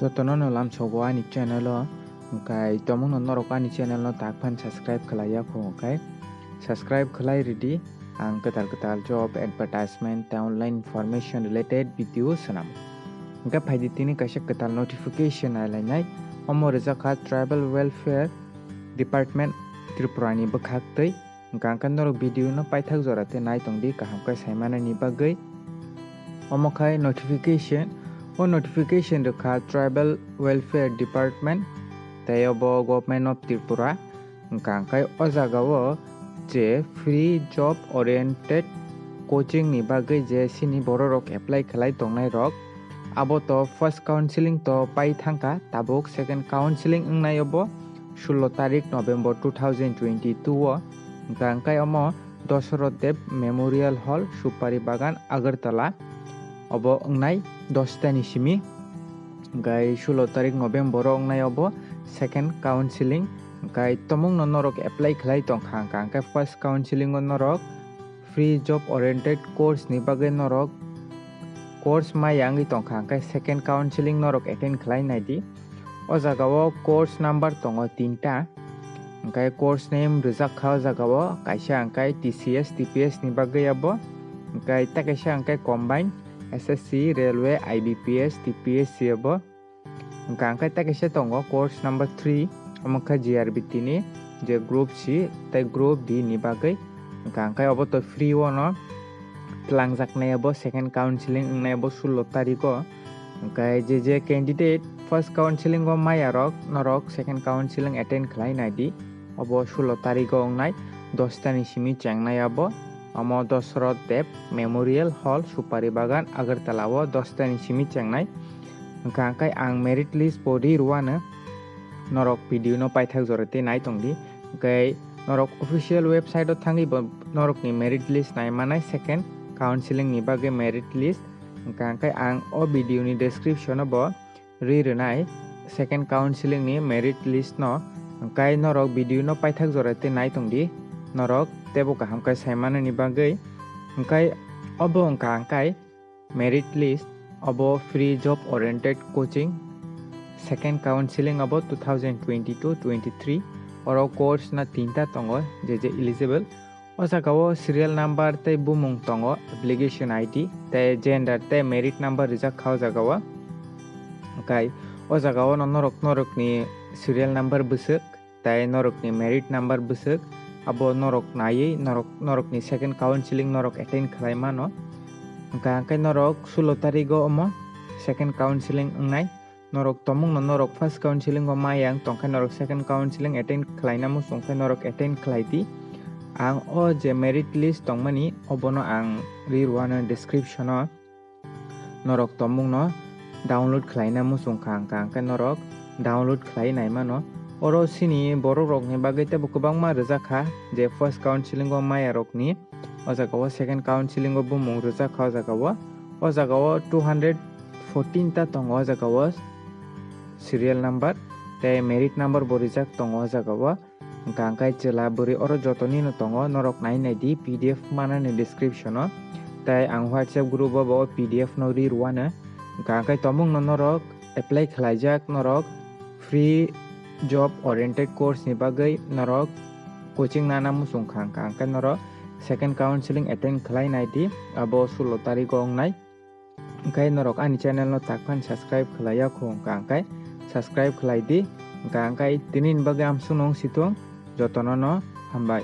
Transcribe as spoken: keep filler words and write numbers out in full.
Jotono no lamsogo ani channel o, hwnkhe tomungno norok ani channel no tak phan subscribe khlai ya kho, hwnkhe subscribe khlai ridi. Ang kwtal kwtal job advertisement tei online information related video swnam. Hwnkhe phaidi tini kaisa kwtal notification nai lainai, omo rijak kha Tribal Welfare Department Tripura ni bwkhak twi. Hwnkha hwnkhe norok video no paithak jora tei nai tong di kaham khe sai manani bagwi. Omo khai notification, o notification rwkha Tribal Welfare Department tei obo Government of Tripura. Hwnkha hwnkhe o jaga o je free job oriented coaching ni bagwi je sini borok rok apply khlai tongnai rok, abo to first counseling to pai thangkha, tabuk second counseling wngnai obo sullo tarik November two thousand twenty-two o. Hwnkha hwnkhe omo Dosoroth Deb Memorial Hall, Supari Bagan, Agartala. Obo wngnai dos ta ni simi. Hwnkhe sullo tarik November o wngnai obo second counseling. Hwnkhe tomungno norok apply khlai tongkha, hwnkha hwnkhe first counseling o norok free job oriented course ni bagwi norok course maya wngwi tongkha, hwnkhe second counseling norok attend khlai nai di. O jaga o course number tongo tinta, hwnkhe course name rijak kha o jaga o, kaisa hwnkhe T C S, T P S ni bagwi abo, hwnkhe tei kaisa hwnkhe combine S S C, railway, I B P S, T P S C abo. Hwnkha hwnkhe tei kaisa tongo course number three, omo khe G R B T ni je group C tei group D ni bagwi. Hwnkha hwnkhe obo to free o no twlangjaknai abo second counseling wngnai abo sullo tarik o. Hwnkhe je je candidate first counseling o maya rok, norok second counseling attend khlai nai di. Obo sullo tarik o wngnai dos ta ni simi chengnai abo. Omo Dosoroth Deb Memorial Hall, Supari Bagan, Agartala o dos ta ni simi chengnai. Hwnkha hwnkhe ang merit list bo ri rwano, norok video no paithak jora tei nai tong di. Hwnkhe norok official website o thangwi bo norokni merit list nai manai second counseling ni bagwi merit list. Hwnkha hwnkhe ang o video ni description o bo ri rwnai second counseling ni merit list no, hwnkhe norok video no paithak jora tei nai tong di, norok teibo kaham khe sai manani bagwi. Hwnkhe obo wngkha hwnkhe merit list, obo free job oriented coaching second counseling abo two thousand twenty-two twenty-three. Oro course na tinta tongo, je je eligible. O jaga o serial number tei bumung tongo, application I D tei gender tei merit number rijak kha o jaga o. Hwnkhe o jaga o no norok norokni serial number bwswk tei norokni merit number bwswk, abo norok naiwi norok, norokni second counseling norok attend khlai mano. Hwnkha hwnkhe norok sullo tarik o omo second counseling wngnai. Norok tomungno norok first counseling o maya wng tongkhe norok second counseling attend khlaina muchung khe norok attend khlai di. Ang o je merit list tongmani obono ang ri rwano description o. Norok tomungno download khlaina muchung kha hwnkha hwnkhe norok download khlai nai mano. Oro sini borok rokni bagwi teibo kwbangma rijak kha je first counseling o maya rokni. O jaga o second counseling o bumung rijak kha o jaga o. O jaga o two hundred fourteen ta tongo o jaga o serial number tei merit number bo rijak tongo o jaga o. Hwnkha hwnkhe chwla bwrwi oro jotoni no tongo, norok nai nai di P D F manani description o. Tei ang WhatsApp group o bo P D F no ri rwano. Hwnkha hwnkhe tomungno norok apply khlaijak, norok free job oriented course ni bagwi norok coaching nana muchung kha, hwnkha hwnkhe norok second counseling attend khlai nai di, abo sullo tarik o wngnai. Hwnkhe norok ani channel no tak phan subscribe khlai ya kho, hwnkha hwnkhe subscribe khlai di. Hwnkha hwnkhe tini ni bagwi amsuk no wng si thung, jotono no hambai.